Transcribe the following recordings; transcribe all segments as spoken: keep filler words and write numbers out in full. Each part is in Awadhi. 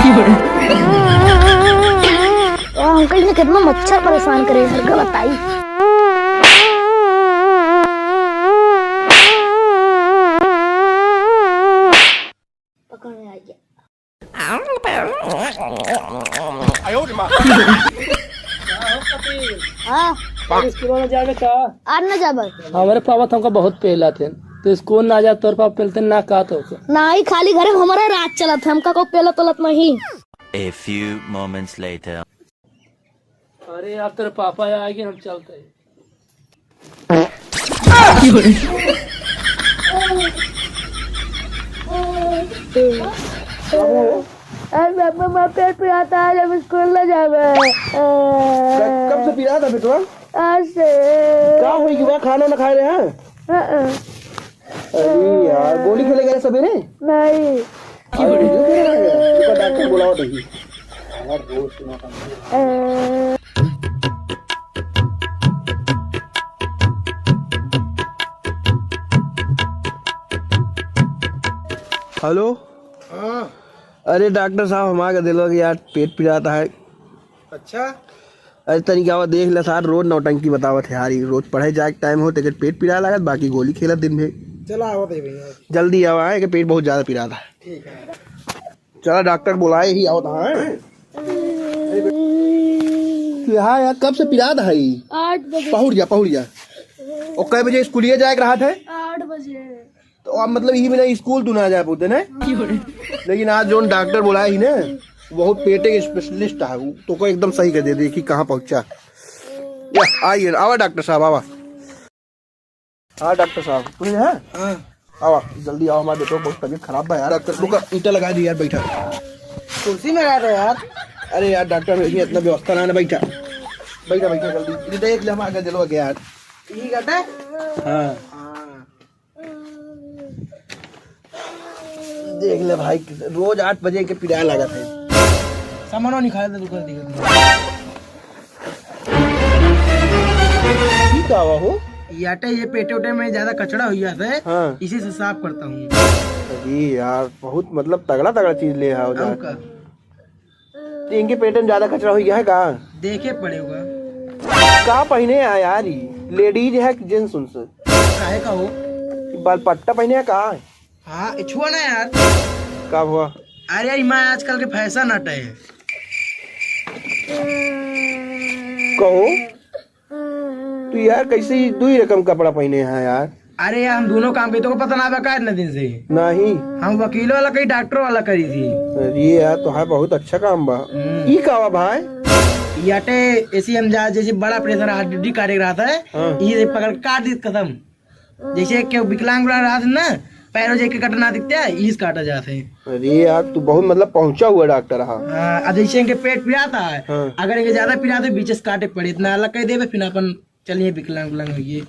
ओ अंकल जी कितना मच्छर परेशान करे, घर का बताई। पकड़ में आ गया। हाँ। स्कूल में जावे का? आज न जाबे। हमरे पापा तो हमका बहुत पेला थे। तो स्कूल ना जा, तोर पापा पेलते ना का तो के? नाही, खाली घरे में हमारे राज चलत है, हमका को पेलत उलत नहीं। A few moments later. अरे यार, तेरे पापा आ गए, हम चलते हैं। अरे पापा, हमार पेट पिरात है, आज हम स्कूल ना जाबे। क-, कब से पिरात है बेटवा? आज से। का होई कि बा, खाना ना खाए रहे हैं? हाँ, हाँ। अरे यार, गोली खेले गए सवेरे? नहीं। अरे, ये क्या है? रुको, डॉक्टर बुलाओ देखी। हेलो। हाँ। अरे डॉक्टर साहब, हमारे दिल के यार पेट पिरात है। अच्छा। अरे तनी का देख ले सार, रोज नौटंकी बतावत है यार, रोज पढ़े जाए के टाइम हो, तेकर पेट पिराए लागत, बाकी गोली खेलत दिन भर। चला, आवत है भैया। जल्दी आवा, है कि पेट बहुत ज्यादा पिरात है। ठीक है। चला, डॉक्टर बुलाए ही आवत है। हाँ यार, कब से पिरात है? आठ बजे। पहुँच जा, पहुँच जा। और कै बजे स्कूलिया जाए के रहत है? आठ बजे। तो अब मतलब यही बिना स्कूल तू ना जा पाते ना। लेकिन आज जोन डॉक्टर बोला ही ना, बहुत पेटे के स्पेशलिस्ट है, वो तो को एकदम सही कर दे, देखी कहाँ पहुँचा। या, आइए, आवा डॉक्टर साहब, आवा। हाँ डॉक्टर साहब, तू ही है? हाँ। आवा, जल्दी आवा, हमारे बेटो बहुत तबीयत खराब बा यार। डॉक्टर, रुका, ईंटा लगा दी यार, बैठा। कुर्सी में लगा दो यार। अरे यार डॉक्टर, ये इतना व्यवस्था ना है ना, बैठा, बैठा, बैठा जल्दी। ये देख ले, हमारे दिल हो गया यार। ठीक है। हाँ। हाँ। देख ले भाई, रोज आठ बजे के पिराए लागत है। सामानो निकाल दे, दुकान दिखा दे। ई का हुआ हो? याटे ये पेटे उटे में ज्यादा कचड़ा हुई जाता है, हाँ। इसी से साफ करता हूँ। अरे यार, बहुत मतलब तगड़ा तगड़ा चीज ले आओ और यार। का? तो इनके पेट में ज्यादा कचरा हो गया है का? देखे पड़ेगा। का पहिने है यार, ई लेडीज है कि जेंट्स उनसे? काहे का हो? बाल पट्टा पहिने है का? हाँ, ए, छुआ ना यार। का हुआ? अरे, ई माँ आजकल के फैशन हटे। कहो। तू यार कैसे ही दुई रकम कपड़ा पहिने हैं यार? अरे यार, हम दोनों काम के तो पता ना बा का इतना दिन से। नहीं। हम वकील वाला करी, डॉक्टर वाला करी थी। अरे यार, तो है बहुत अच्छा काम बा। हम्म। ई का बा भाई? याटे ऐसी हम जा, जैसे बड़ा ऑपरेशन रहा, हड्डी काटे के रहा था, हाँ। ये पकड़ काट दी कसम। जैसे केहू विकलांग वाला रहत है ना, पैरों जे के कटना दिखते हैं, इस काटा जात है। अरे यार, तू बहुत मतलब पहुंचा हुआ डॉक्टर हा। हाँ, अब जैसे इनके पेट पिरात है, हाँ। अगर इनके ज्यादा पिरात है, बीचे से काटे पड़े, इतना अलग कर देबे, फिर अपन चलिए विकलांग विकलांग होइए।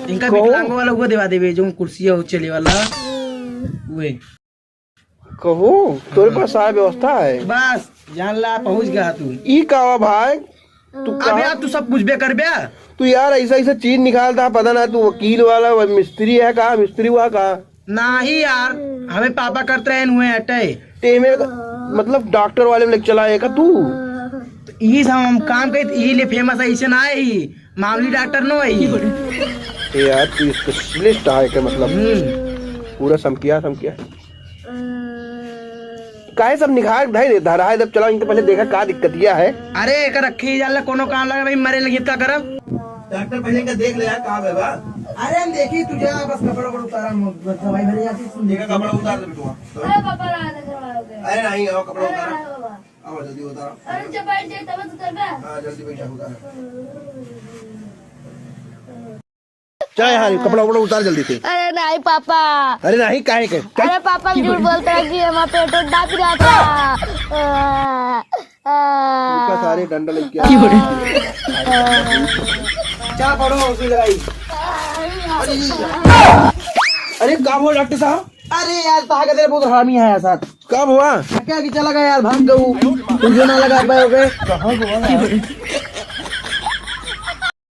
इनका कहो। विकलांग वाला वो देवा देबे, जो कुर्सी हो चले वाला, वे। कहो, तोरे पास सारा व्यवस्था है। बस, जान ला, पहुंच गया तू। ई का हुआ भाई? तू अब कहाँ यार, तू सब पूछबे करबे। तू यार, ऐसा, ऐसा चीज निकालता, पता ना, तू वकील वाला, वो मिस्त्री है का, मिस्त्री हुआ का? नाही यार, हमें पापा करते रहे हुए हटे। ते में, मतलब, डॉक्टर वाले में लेके चला है का तू? तो यही सब हम काम करी, यही लिए फेमस है, ऐसे ना है, मामूली डॉक्टर नो है। ए यार, तू स्पेशलिस्ट है के मतलब? हम्म। पूरा समकिया, समकिया। काहे सब निकाल धरे रे, धरा है, जब चला इनके पहले देखा का दिक्कतिया है। अरे, एक रखी जाला, कोनो काम लगे भाई, मरे लगी, का करब? डॉक्टर, पहले इनका देख ले यार, का है बा? अरे, हम देखी, तू जा, बस कपड़ा वपड़ा उतारा, हम दवाई भरे जाती, सुन देखा, देखी। कपड़ा उतार दे बेटवा। अरे, पापा, रात है, थोड़ा हो गया। अरे, नहीं, आओ, कपड़ा अरे, उतारा। रात है, बाबा। आओ, जल्दी उतारा। अरे, जब बैठ जाए, तब उतर बे। हाँ, जल्दी बैठा, उतारा। चल यार, कपड़ा वपड़ा उतार जल्दी से। अरे नहीं पापा। अरे नहीं, काहे के? चल। अरे पापा झूठ बोलता है कि हमारा पेट उठ दाब रहा था। रुका सारे, डंडा लेके आ। क्या हो रहा है? क्या पढ़ो उसी लड़ाई? अरे का बोल डॉक्टर साहब? अरे यार, ताकत है, बहुत हरामी है यार साथ। कब हुआ? क्या कि चला गया यार, भाग गऊ। तुझे ना लगा पाए, ओके? कहाँ हुआ यार?